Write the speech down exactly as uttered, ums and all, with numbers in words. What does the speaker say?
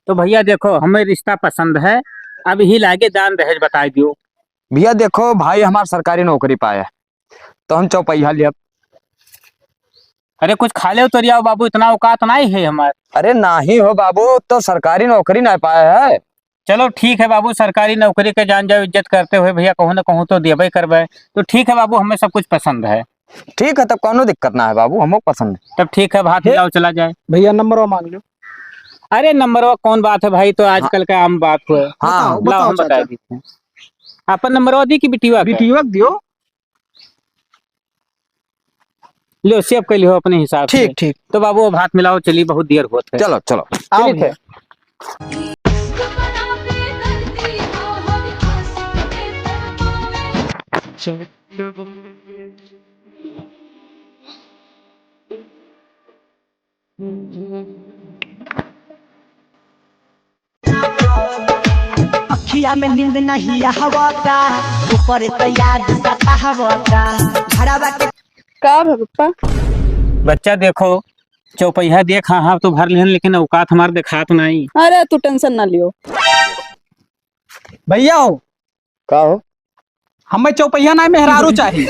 तो भइया देखो, हमें रिश्ता पसंद है, अब ही लागे दान दहेज बताइ दियो। भइया देखो, भाई हमार सरकारी नौकरी पाया है, तो हम चौपहिया लियब। अरे कुछ खा लेव तो लियाव बाबू, इतना औकात नाहीं है हमार। अरे नाहीं हो बाबू, तो सरकारी नौकरी नाहीं पाया है। चलो ठीक है बाबू, सरकारी नौकरी के जान जाओ, इज्जत करते हुए भइया कहूँ न कहूँ तो देबे करबे। तो ठीक है बाबू, हमें सब कुछ पसंद है। ठीक है, तब कौनो दिक्कत ना है बाबू, हमको पसंद है। तब ठीक है, अब हाथ हे? मिलाओ, चला जाए। भइया नंबरवा माँग लो। अरे नंबरवा कौन बात है भाई, तो हाँ। आजकल का आम बात हुए। हाँ। बताओ, लाओ, बताओ हम बता चाचा। देते हैं। आपन नंबरवा दी कि बिटिया का? बिटिया का दियो। लो, save कर लियो अपने हिसाब से। ठीक, ठीक। तो बाबू, अब हाथ मिलाओ, चलिए, बहुत देर होत है। चलो, चलो। आओ चलिए, भइया। ठीक। अखिया में नींद नहीं आवता, ऊपर से याद सतावता। घरवा के का भा पप्पा? बच्चा देखो, चौपहिया देख, हाँ, हाँ, तो भर लिहन, लेकिन औकात हमार देखात नाहीं। अरे, तू tension ना लियो। भइया हो। का हो? हमें चौपहिया नाहीं, मेहरारू चाही।